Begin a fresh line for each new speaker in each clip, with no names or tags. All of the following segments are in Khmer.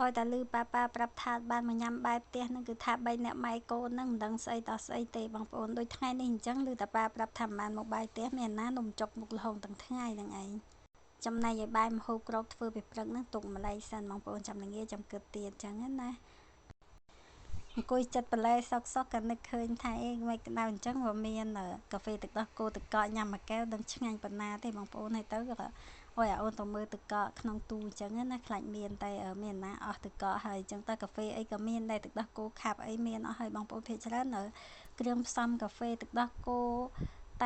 ឲ្យតែឮប៉ាប៉ាប្រាប់ថាបានមកញ៉ាំបាយផ្ទះហ្នឹងគឺថា3នាក់ម៉ែកូនហ្នឹងមិនដឹងស្អីតស្អីទេបងប្អូនដូចថ្ងៃនេះអញ្ចឹងឮតែប៉ាប្រាប់ថាមិនបានមកបាយផ្ទះមានណានំចុកមុខល្ហុងទាំងថ្ងៃហ្នឹងឯងចំណែកឯបាយម្ហូបក្រោកធ្វើពីព្រឹកហ្នឹងទុកម្ល៉េះសិនបងប្អូនចាំល្ងាចចាំគិតទៀតអញ្ចឹងណាអង្គុយចិត្តបន្លែសុកសុកក៏នឹកឃើញថាអីមិនក្តៅអញ្ចឹងវាមានកាហ្វេទឹកដោះគោទឹកកកញ៉ាំមួយកែវដឹងឆ្ងាញ់ប៉ុណ្ណាទេបងប្អូនហើយទៅក៏អូយអាអូនទៅមើលទឹកកកក្នុងទូអញ្ចឹងណាខ្លាចមានតែមានណាអស់ទឹកកកហើយអញ្ចឹងទៅកាហ្វេអីក៏មានដែរទឹកដោះគោខាប់អីមានអស់ហើយបងប្អូនភាគច្រើនគ្រឿងផ្សំកាហ្វេទឹកដោះគោ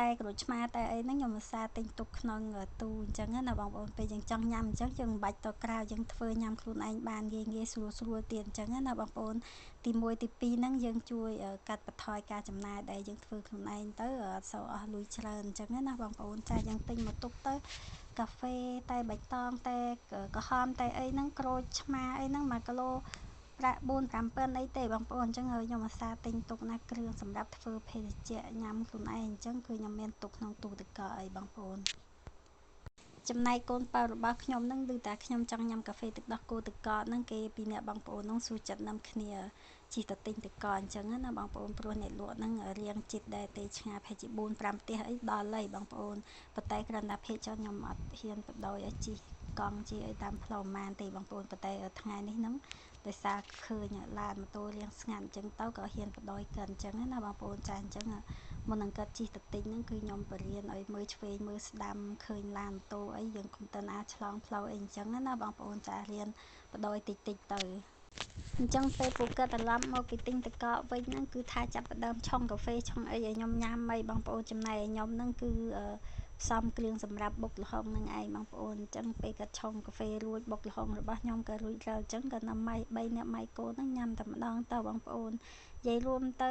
តែក្រូចឆ្មាតែអីហ្នឹងខ្ញុំឧស្សាហ៍ទិញទុកក្នុងទូអញ្ចឹងណាបងប្អូនពេលយើងចង់ញ៉ាំអញ្ចឹងយើងមិនបាច់ទៅក្រៅយើងធ្វើញ៉ាំខ្លួនឯងបានងាយងាយស្រួលស្រួលទៀតអញ្ចឹងណាបងប្អូនទី1ទី2ហ្នឹងយើងជួយកាត់បន្ថយការចំណាយដែលយើងធ្វើខ្លួនឯងទៅអត់សូវអស់លុយច្រើនអញ្ចឹងណាបងប្អូនចាយើងទិញមកទុកទៅកាហ្វេតែបៃតងតែក្រហមតែអីហ្នឹងក្រូចឆ្មាអីហ្នឹង1គីឡូប្រាក់4 5ពាន់អីទេបងប្អូនអញ្ចឹងខ្ញុំអាសាទិញទុកណាគ្រឿងសម្រាប់ធ្វើភេសជ្ជៈញ៉ាំខ្លួនឯងអញ្ចឹងគឺខ្ញុំមានទុកក្នុងទូទឹកកកអីបងប្អូនចំណែកកូនប៉ៅរបស់ខ្ញុំនឹងគឺតែខ្ញុំចង់ញ៉ាំកាហ្វេទឹកដោះគោទឹកកកហ្នឹងគេពីអ្នកបងប្អូនហ្នឹងសួរចិត្តនាំគ្នាជិះទៅទិញទឹកកកអញ្ចឹងណាបងប្អូនព្រោះអ្នកលក់ហ្នឹងរៀងចិត្តដែរទេឆ្ងាយប្រហែលជា4 5ផ្ទះអីដល់ហើយបងប្អូនប៉ុន្តែគ្រាន់តែភេកចុះខ្ញុំអត់ហ៊ានបដោយឲ្យជិះកង់ជិះអីតាមផ្លូវម៉ានទេបងប្អូនប៉ុន្តែថ្ងៃនេះហ្នឹងដោយសារឃើញឡានម៉ូតូរៀងស្ងាត់អញ្ចឹងទៅក៏ហ៊ានបដោយកិនអញ្ចឹងណាបងប្អូនចាអញ្ចឹងមុននឹងកាត់ជិះទៅទិញហ្នឹងគឺខ្ញុំបរៀនឲ្យមើលឆ្វេងមើលស្ដាំឃើញឡានម៉ូតូអីយើងកុំទៅណាឆ្លងផ្លូវអីអញ្ចឹងណាបងប្អូនចារៀនបដោយតិចតិចទៅអញ្ចឹងពេលពួកគាត់ត្រឡប់មកពីទិញទឹកកកវិញហ្នឹងគឺថាចាប់ផ្ដើមឆុងកាហ្វេឆុងអីឲ្យខ្ញុំញ៉ាំអីបងប្អូនចំណែកឲ្យខ្ញុំហ្នឹងគឺផ្សំគ្រឿងសម្រាប់បុកល្ហុងនឹងឯងបងប្អូនអញ្ចឹងពេលគាត់ឆុងកាហ្វេរួចបុកល្ហុងរបស់ខ្ញុំក៏រួចរាល់អញ្ចឹងក៏នៅម៉ៃ3នាក់ម៉ៃកូនហ្នឹងញ៉ាំតែម្ដងទៅបងប្អូននិយាយរួមទៅ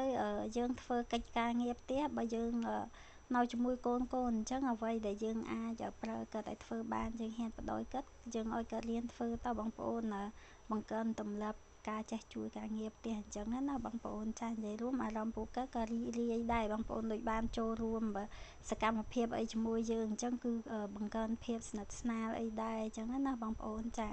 យើងធ្វើកិច្ចការងារផ្ទះបើយើងនៅជាមួយកូនកូនអញ្ចឹងអ្វីដែលយើងអាចប្រើគាត់ឲ្យធ្វើបានយើងហ៊ានបដោយគាត់យើងឲ្យគាត់រៀនធ្វើទៅបងប្អូនបង្កើនទម្លាប់ការចេះជួយការងារផ្ទះអញ្ចឹងណាបងប្អូនចានិយាយរួមអារម្មណ៍ពួកគាត់ក៏រីករាយដែរបងប្អូនដូចបានចូលរួមសកម្មភាពអីជាមួយយើងអញ្ចឹងគឺបង្កើនភាពស្និទ្ធស្នាលអីដែរអញ្ចឹងណាបងប្អូនចា